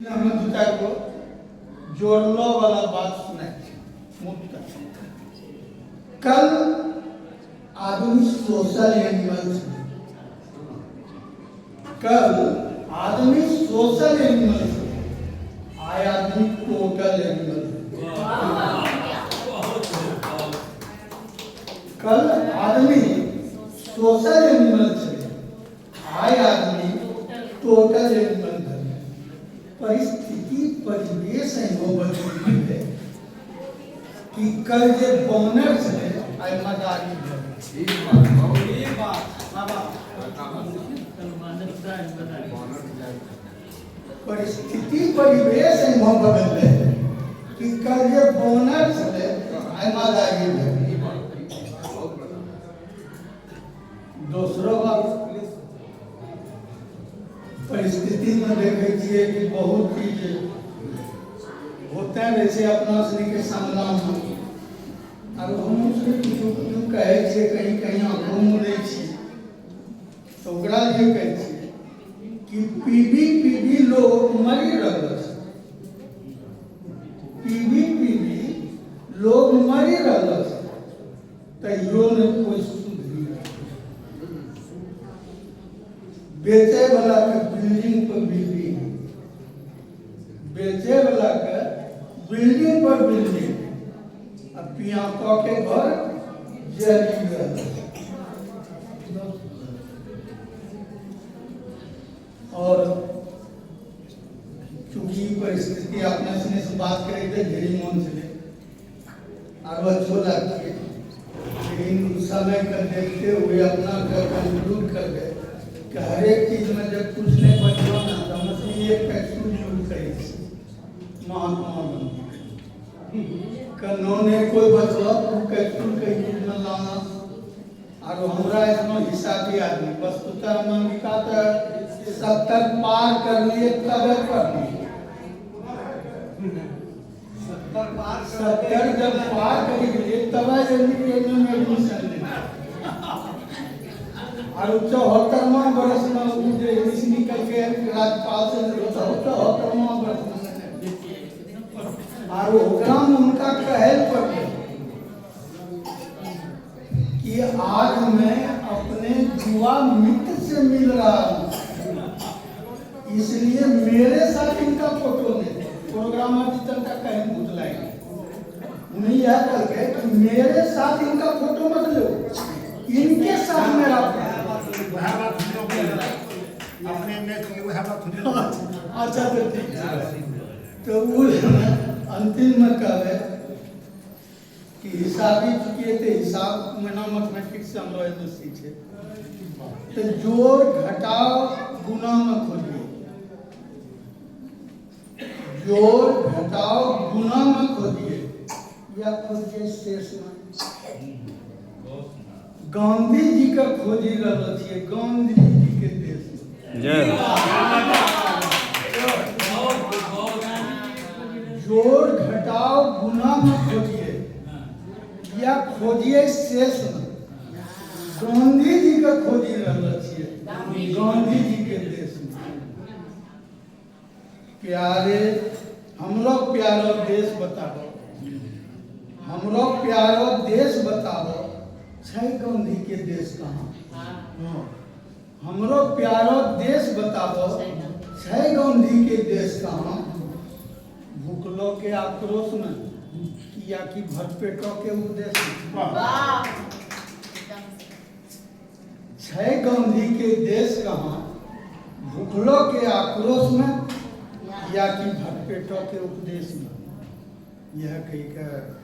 हम दू चारि गो जोड़लो वाला बात सुनाइ छी। मुक्त कल आदमी सोशल एनिमल छलै। कल आदमी सोशल एनिमल छलै, आइ आदमी टोटल एनिमल। कल आदमी सोशल एनिमल छलै, आइ आदमी टोटल एनिमल भेलै। परिस्थिति परिवेश एहनो बदलि गेलै कि कल जे बानर छलै, आइ मदारी भेलै। परिस्थिति परिवेश एहनो बदललै कि कल जे बानर छलै, आइ मदारी भेलै। दोसरो बात, परिस्थितिमे देखै छियै कि बहुत चीज होते रहै छै अपना सनिके सामनामे। आर हमहूँ सनि किछु किछु कहै छियै, कहीं कहीं आँखो मुनै छियै, तऽ ओकरा लिए कहै छियै कि पीबी पीबी लोग मरि रहल छै, पीबी पीबी लोग मरि रहल छै, तैयो नहि कोइ सुधरी। बेचे वाला के बिल्डिंग पर बिल्डिंग, बेचे वाला के बिल्डिंग पर बिल्डिंग, आ पियाको के घर जली रहल छै। और चूंकि परिस्थिति अपने सने से बात करे थे, ढेरी मन छलै आरो अच्छो लगते, लेकिन समय के देखते हुए अपना के कंक्लूड कर गए कि हरेक चीज में जब कुछ नहीं बचलो ना, तो हम एक कैप्सूल यूज करै छी, महात्मा गांधी कनो ने कोई बचलो तो कैप्सूल के यूज में लाना। और हमरा एखनो हिसाबी आदमी, वस्तुतः हम अंगिका तो 70 पार कर लिए तबे कर लिए। 70 जब पार करी गेलिए तब एम में एडमिशन ले और 74वां बरस में उ जे इंग्लिश निकल के राज्यपाल से 74वां बरस में और ओकरा में उनका कहल पड़लै कि आज मैं अपने युवा मित्र से मिल रहा हूँ, इसलिए मेरे साथ इनका फोटो नहीं। प्रोग्रामर जी तनका कहीं भूत लाएंगे, उन्हें यह कह के कि मेरे साथ इनका फोटो मत लो, इनके साथ मेरा फोटो। वएह बात हमरो बोलबै। अपने ने छियै, वएह बात हमरो। अच्छा, तो ठीक है। तो वो अंतिम में कहबै कि हिसाबी चूँकि एते हिसाब मना मैथमेटिक्स से हमरो एमएससी छै, तो जोड़ घटाव गुणा में खोजिए, जोड़ घटाव गुणा में खोजिए या खोजिए शेष में। गांधी जी के खोजी रहल छियै गांधी जी के देश में। जय हो। जोड़ घटाव गुणा में खोजिए या खोजिए शेष में, गांधी जी के खोजी रहल छियै गांधी जी के देश में। प्यारे हमरो प्यारो देश बताबो, हमरो प्यारो देश बताबो, छै गांधी के देश कहाँ? हमरो प्यारो देश बताबो, छै गांधी के देश कहाँ? भूखलो के आक्रोश में या कि भरपेटो के उद्देश्य में? छै गांधी के देश कहाँ? भूखलो के आक्रोश में या कि भरपेटो के उपदेश में? यह कही के